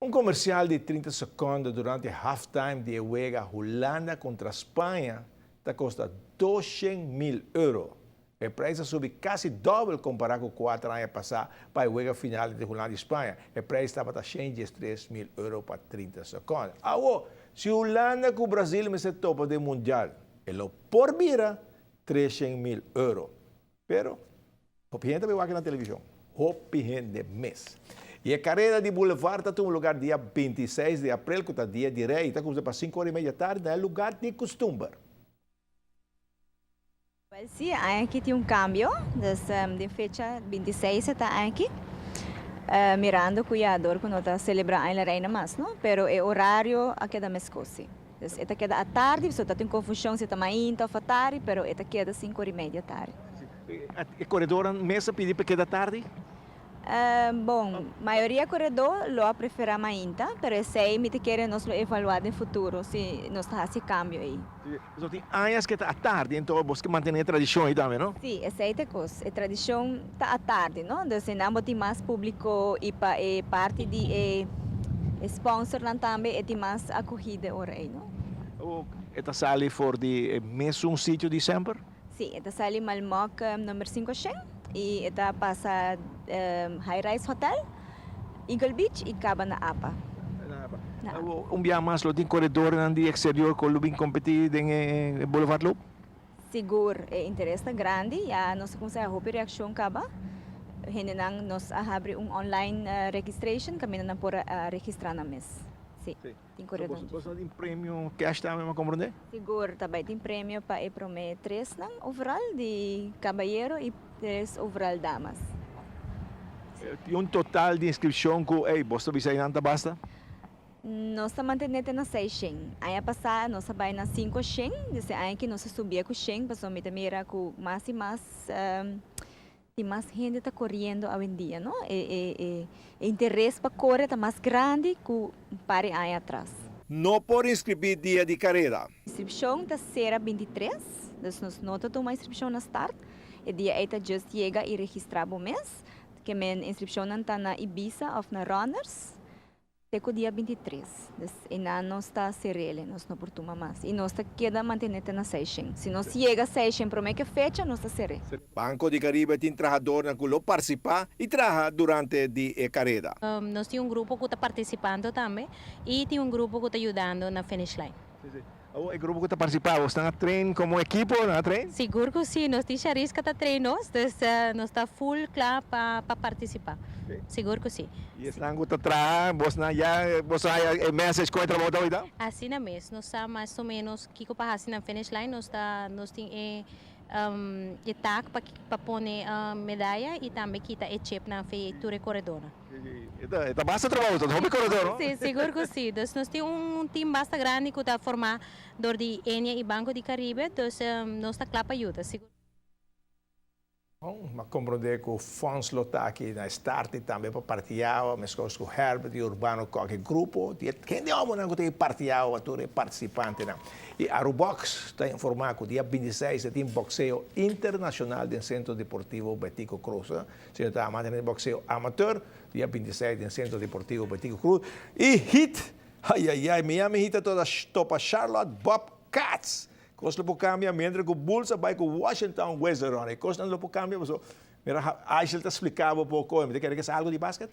Un comercial di 30 seconde durante halftime di wega Hulanda contra Spaña ta costa 200 mil euro. E prijs a subi casi dobel compara cu 4 aña pasa pa e wega final di Hulanda y Spaña. E prijs tabata 103 mil euro pa 30 seconde. Awo, si Hulanda cu Brasil mester topa den Mundial, e lo por bira 300 mil euro. Pero, hopi hende ta wak na television. Hopi hende mes. Y e careda di Boulevard ta tuma luga dia 26 di april, cu ta Dia di Rey, ta cuminsa pa 5 or y mei di atardi, na luga di custumber. Well, si, aki tin un cambio, dus di fecha 26 ta aki. Mirando cu ya dor cu no ta celebra Aña Reina mas, no? Pero e horario a keda mescos. Dus e ta keda atardi, so ta tin confusion si ta mainta of atardi, pero e ta keda 5 or y mei di atardi. E coredor mes a pidi pa keda atardi? Bon, mayoria coredor lo a prefera mainta, pero esey mi ta kere nos lo evalua den futuro, si nos ta haci cambio ey. So tin aña cu ta atardi, anto bo kier mantene e tradicion ey tambe, no? Si, esey ta cos. E tradicion ta atardi, no? Anto, no tin mas publico y pa e parti di e sponsor nan tambe e tin mas acogida ora ey, no? E ta sali for di mesun sitio di semper? Si, e ta sali Malmok number 5 y e ta pasa High Rise Hotel, Eagle Beach y caba na APA. Na. Un biaha mas lo tin coredor di exterior cu lo bin competi den Boulevard Loop? Sigur, e interes ta grandi, ya nos a cuminsa hopi reaccion caba. Hendenan, nos a habri un online registration, caminda nan por registra nan mes. Si, tin coredor. Bo tin premio cash tambe, mi a comprende? Sigur, tambe tin premio pa e prome tres nan overall di cabayero y tres overall damas. Tin un total di inscripcion cu, hey, bo ta bisa nan ta basta? Nos ta manteniendo na 600. Aña pasa nos a bay na 500, dus aki nos a subi cu 100, pasobra mi ta mira cu mas y mas tin mas hende ta coriendo awendia, no? E interes pa core ta mas grandi cu par di aña atras. No por inscribi dia di careda. Inscripcion ta sera 23, dus nos no ta tuma inscripcion na start. E dia ey ta just yega y registra bo mes, kiermen inscripcion ta na Ibisa of na Runners. Te cu dia 23. Dus ey nos ta sera, nos no por tuma mas. Y nos ta keda mantene na 600. Si nos yega 600 prome cu fecha, nos ta sera. Banco di Caribe tin trahador cu lo participa y traha durante e careda. Nos tin un grupo cu ta participando tambe y tin un grupo cu ta yudando na finish line. Si. E grupo cu ta participando, boso ta train como ekipo, nan train? Sigur cu si, nos tin Shariska ta train nos, dus nos ta full cla pa participa. Sigur cu si. Y esnan cu ta traha, boso ya, boso e message cu trabou ta? Asina mes, nos sa mas o menos kico pa haci na finish line, nos tin e tag pa pone medaya y tambe kita e chip na fe tur coredor. Ta basta trabou, ta hopi coredor, no? Si, sigur cu si. Dus nos tin un team basta grandi cu ta forma door di Enia y Banco di Caribe, dus nos ta cla pa yuda, sigur. Bon, m'a comprende cu Fons lo ta aki na start tambe pa parti awa, mescos cu Herbert y Urbano Koke grupo, di hende hobennan cu tin parti awa tur participantenan. Y Arubox ta informa cu dia 26 tin boxeo internacional den Centro Deportivo Betico Croes. Si ta amante di boxeo amateur, dia 26 den Centro Deportivo Betico Croes. Y Heat, ay ay ay, Miami Heat ta topa Charlotte Bobcats. Cos lo cambia mientras cu Bulls bay cu Washington Wizards. Cos no lo cambia, so, mira, Aishel ta explica un poco, mi kier algo di basket?